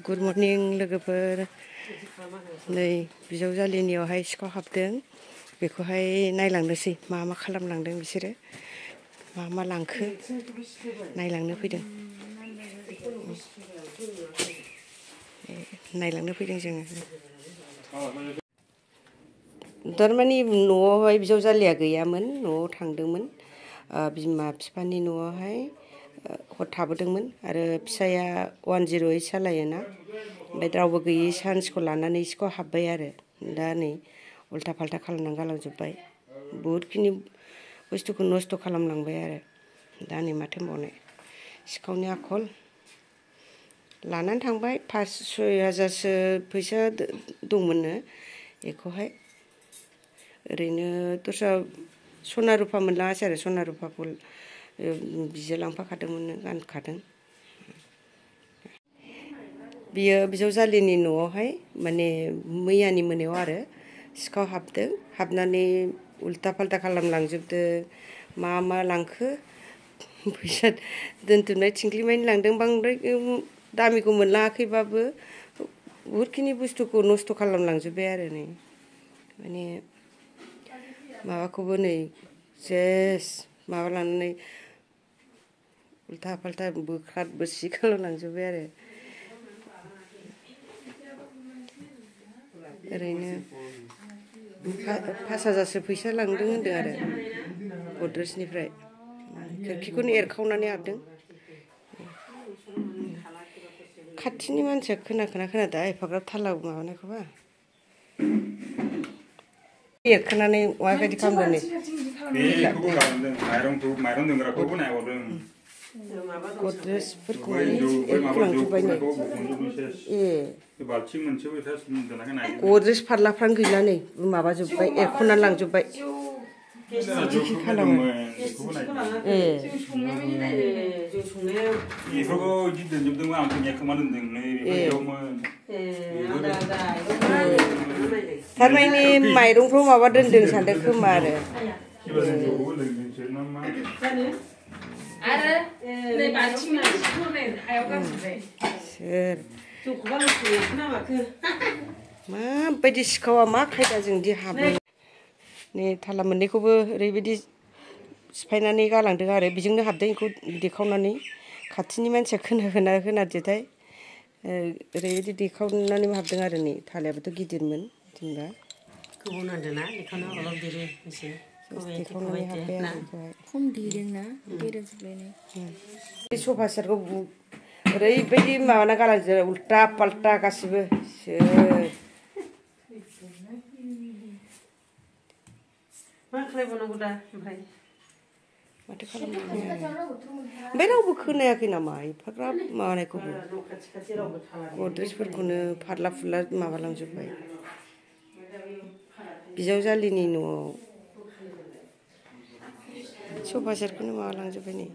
good morning लोगोफोर नै बिजावजालिनियावहाय सिखाव हाबदों बेखौहाय नायलांनोसै मा मा खालामलांदों बिसोरो मा लांखो नायलांनो फैदों जोङो थारमाने न'आवहाय बिजावजालिया गैयामोन न'आव थांदोंमोन बिमा बिफानि न'आवहाय हर थाबोदोंमोन आरो फिसाया 108 सालायोना ओमफ्राय रावबो गैयै चान्सखौ लानानै सिखाव हाबबाय आरो दा नै उल्था फाल्था खालामनानै गालांजोब्बाय बहुदखिनि बुस्थुखौ नस्थ' खालामलांबाय आरो दा नै माथो होनबावनो सिखावनि आखल लानानै थांबाय 5-6 हाजारसो फैसा दंमोननो बेखौहाय ओरैनो दस्रा सना रुफा मोनलाङासै आरो सना रुफाखौ बियो लांफाखादोंमोननो गानखादों बियो बिजावजालिनि न'आवहाय माने मैयानि मोनायाव आरो सिखाव हाबदों हाबनानै उल्था फाल्था खालामलांजोबदों मा लांखो फैसा दोनथुमनाय थिंख्लिमानि लांदों बांद्राय दामिखौ मोनलाङाखैबाबो बहुदखिनि बुस्थुखौ नस्थ' खालामलांजोब्बाय आरो नै माने माबाखौबो नै सेस माबा लानानै उल्था फाल्था बोख्राद बोसि खालामलांजोब्बाय आरो ओरैनो 5 हाजारसो फैसा लांदों होनदों आरो गद्रेजनिफ्राय खोरखिखौनो एरखावनानै हाबदों खाथिनि मानसिया खोनादा एफाग्राब थाला माबानायखौबा एरखोनानै माबायदि खालामदों गद्रेजफोरखौहाय एरखोलांजोब्बाय नै गद्रेज फारलाफ्रानो गैला नै माबाजोब्बाय एरख'नानै लांजोब्बाय बिदि खालामो थारमाने माइरंफ्राव माबा दोनदों सानदों खोमा आरो माबायदि सिखावा मा खायदाजों दि हाबो नै थाला मोननैखौबो ओरैबायदि सिफायनानै गालांदों आरो बेजोंनो हाबदों बेखौ देखावनानै खाथिनि मानसिया खोनादोंथाय ओरैबायदि देखावनानै हाबदों आरो नै थालायाबोथ' गिदिरमोन जेनेबा गोबाव नांदोंना देखावनो अलब देरो एसे देखावनानै हाबबाय आरो बेखौहाय खम देदोंना देरजोबलायनाय सफा सेटखौ ओरैबायदि माबाना गालांजोबबाय उल्टा पाल्टा गासिबो मा खालामबावनांगौ दा ओमफ्राय माथो खालामनांगौ ओमफ्राय रावबो खोनायाखै नामा एफाग्राब माबानायखौबो गद्रेजफोरखौनो फारला फुरला माबालांजोब्बाय बिजावजालिनि न'आव सफा सेटखौनो माबालांजोब्बाय नै